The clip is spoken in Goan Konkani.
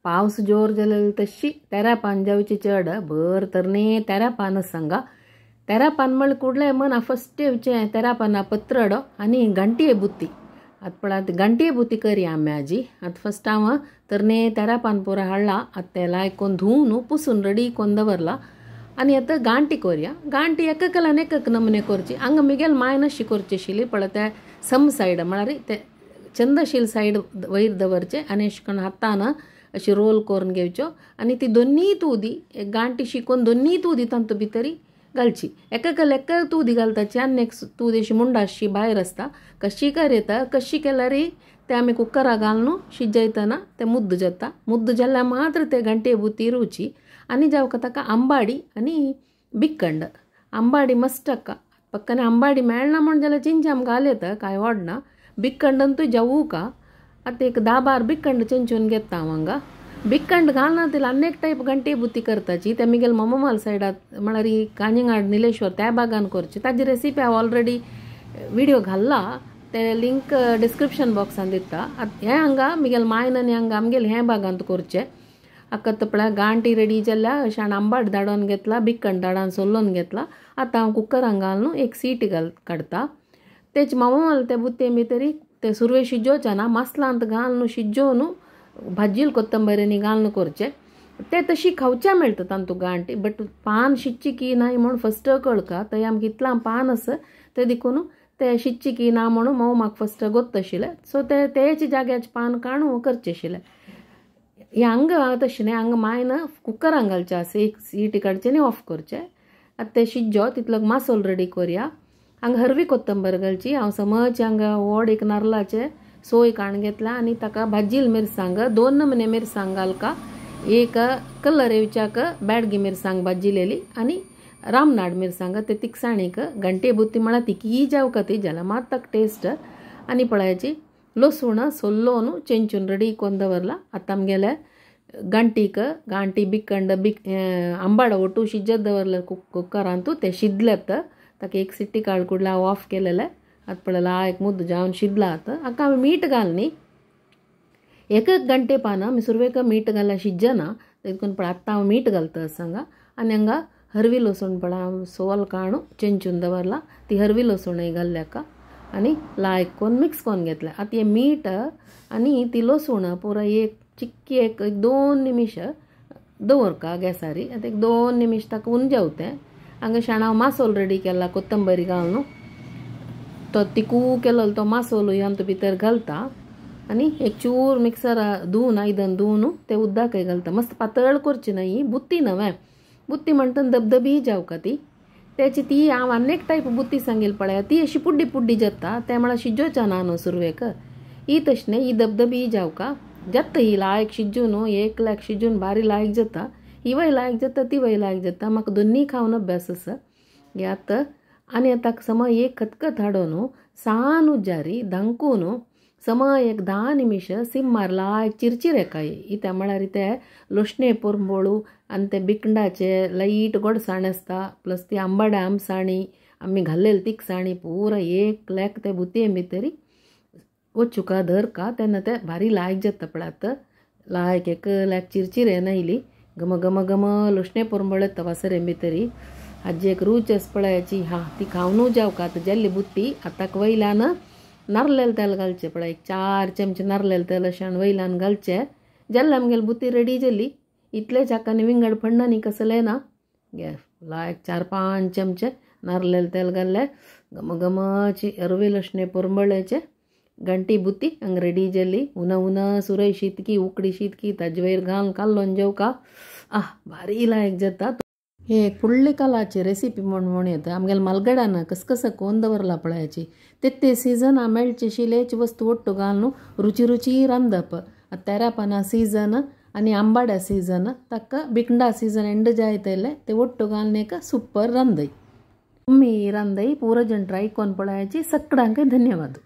पावस जोर जालेलो तशी तेरा पान जावची चड भर तरणे तेरा पान सांगा. तेरा पान म्हळ्यार कुडले मन फस्ट येवचें तेरा पाना पत्रडो आनी गांठये बुत्ती. आतां पळय गांठये बुत्ती करी आमी आजी. आतां फस्ट हांव तरणे तेरा पान पुरा हाडला. आतां तें लायक धुवन पुसून रेडी कोन्न दवरला. आनी आतां गांठी कोरया. गांठी एककल्यान एकक नमुने करची. हांगा मिगेल मायन अशी करची आशिल्ली पळय ते सम सायड म्हळ्यार ते चंदशील सायड वयर दवरचे आनी अशें करून हातान अशी रोल करून घेवच्यो आनी ती दोन्ही तुदी एक गांठी शिकोवन दोन्ही तुदी तातूंत भितरी घालची. एकाक एक तुदी घालताची आनी एक तुदी अशी मुंडाशी भायर आसता. कशी करयता कशी केल्यार ते आमी कुकरा घालून शिजयतना ते मुद्द जाता. मुद्द जाल्यार मात्र ते गांठये बुत्ती रुची. आनी जावका ताका आंबाडी आनी बिक्कंड. आंबाडी मस्त आक्का पक्काने आंबाडी मेळना म्हण जाल्यार चिंचाम घाल येता कांय वाडना. बिक्कंडन तूं जावू का. आतां एक 10-12 बिक्कंड चेंचून घेता हांव हांगा. बिक्कंड घालना तिला आनी एक टायप गांठये बुत्ती करताची. ते मिगेल मम्माल सायडात म्हळ्यार कांजिंगाड निलेश्वर त्या भागान करची. ताजी रेसिपी हांव ऑलरेडी विडियो घाल्ला, ते लिंक डिस्क्रिप्शन बॉक्सान दिता. आतां हें हांगा मिगेल मायन आनी हांगा आमगेल हें भागांत करचें. आतां पळय गांठी रेडी जाल्या. अशें आंबाड धाडोवन घेतला, बिक्कंड धाडान सोल्लोवन घेतला. आतां हांव कुकरान घालून एक सीट घाल काडटा. तेच मामा ते बुत्ते भितरी ते सुरवे शिजोवचे ना, मासलांत घालून शिजोवन भाजील कोत्तंबरीनी घालून करचे. ते तशी खावच्या मेळटा तांतू गांठी. बट पान शिजची की ना म्हूण फस्ट कळका. थंय आमकां इतलां पान आसा ते देखून ते शिजची की ना म्हणून मोव म्हाका फस्ट गोत्त आशिल्लें. सो ते तेच जाग्याचे पान काडून करचें आशिल्लें. हें हांगा तशें न्हय, हांगा मायन कुकरान घालचें आसा. एक सीट काडचें आनी ऑफ करचें. आतां तें शिजो तितलो मासोल रेडी करया. हांगा हरवी कोत्तंबर घालची. हांव समज हांगा व्हड एक नारलाचें सोय काडून घेतला आनी ताका भाजील मिरसांग 2 नमुने मिरसांग घालका. एक कलर येवच्याक बेडगी मिरसांग भाजिलेली आनी रामनाड मिरसांग ते तिखसाणीक गांठये बुत्ती म्हळ्यार तिकी जावका ती जाल्यार मात ताका टेस्ट. आनी पळयाची लसूण सोल्लोवन चेंचून रेडी कोन्न दवरला. आतां आमगेले गांठीक गांठी बिकंड बिक आंबाडो ओटू शिजत दवरले कुकरांतू ते शिजल्यात. ताका एक सिट्टी काड कुडल्या हांव ऑफ केलेलें. आतां पळयला एक मुद्द जावन शिजला. आतां हाका आमी मीठ घालनी एक एक घंटे पान आमी सुरवेक मीठ घाल्यार शिजना देखून पळय आतां हांव मीठ घालता सांगा. आनी हांगा हरवी लसूण पळय हांव सोल काडून चेंचून दवरला. ती हरवी लसूणय घाल्ल्या हाका आनी लायक कोन्न मिक्स करून घेतलें. आतां हें मीठ आनी ती लसूण पुराय एक चिक्की एक 2 निमिश दवरका गॅसारी. आतां एक 2 निमिश ताका उंजाव तें. हांगा शाणा हांव मासोल रेडी केला कोत्तंबरी घालून. तो तिकू केलो तो मासोलूय हातूंत भितर घालता आनी एक चूर मिक्सर धुवन आयदन धुवन ते उदकाकय घालता. मस्त पातळ करची न्हय ही बुत्ती नवें बुत्ती म्हणटना धबधबी जावका ती तेची ती हांव आनी एक टायप बुत्ती सांगील पळय ती अशी पुड्डी पुड्डी जाता. ते म्हळ्यार शिजोवच्या ना न्हू सुरवेक. ही तशें न्हय, ही धबधबी जावका जाता. ही लायक शिजून एक लायक शिजून बारी लायक जाता. ही वय लायक जाता ती वय लायक जाता. म्हाका दोन्ही खावन अभ्यास आसा. हे आतां आनी आतां समज एक खतखत हाडून सान उज्जारी धांकून समज एक 10 निमिश सिम्मार लायक चिरचिरेकाय. इत्या म्हळ्यार ते लोशणे पोरंबोळू आनी ते बिकंडाचे लायट गोडसाण आसता प्लस ती आंबाड्या आमसाणी आमी घाल्लेली तिखसाणी पुरा एक लेक ते बुतये भितरी वचुका धरका तेन्ना ते भारी लायक जाता. पळय आतां लायक एक लायक चिरचिरे नायली गम गम गम लोशणे पोरंबोळ येता वासरे भितरी. हाजी एक रूच आसा पळयाची. हा ती खावनू जावका. आतां जाल्ली बुत्ती आतां वयल्यान नारलेलें तेल घालचें. पळय एक 4 चमचे नारलेलें तेल अशें वयल्यान घालचें. जाल्लें आमगेली बुत्ती रेडी जाली. इतलेच हाका आनी विंगड फण्ण न्ही कसलें ना. गे लायक 4-5 चमचे नारलेलें तेल घाल्लें. गम गमची हरवी लसणे पोरंबळ्याचे गांठी बुत्ती हांगा रेडी जाली. उना उना सुरय शीतकी उकडी शीतकी ताजे वयर घालून कालोवन जेवका. आह भारी लायक जाता. हे फुडले कालाची रेसिपी म्हूण म्हण येता. आमगेले मालगडान कसकस कोन्न दवरला पळयाची. ते सिजना मेळचे शिलेची वस्तू ಒಟ್ಟು घालून रुची रुची रांदप. तेरा पाना सीजन आनी आंबाड्या सीजन ताका बिकंडा सीजन एंड जायतले ते ಒಟ್ಟು घालून एक सुपर रांदय. तुमी रांदय पुरा जण ट्राय कोन्न पळयाची. सगळ्यांकय धन्यवाद.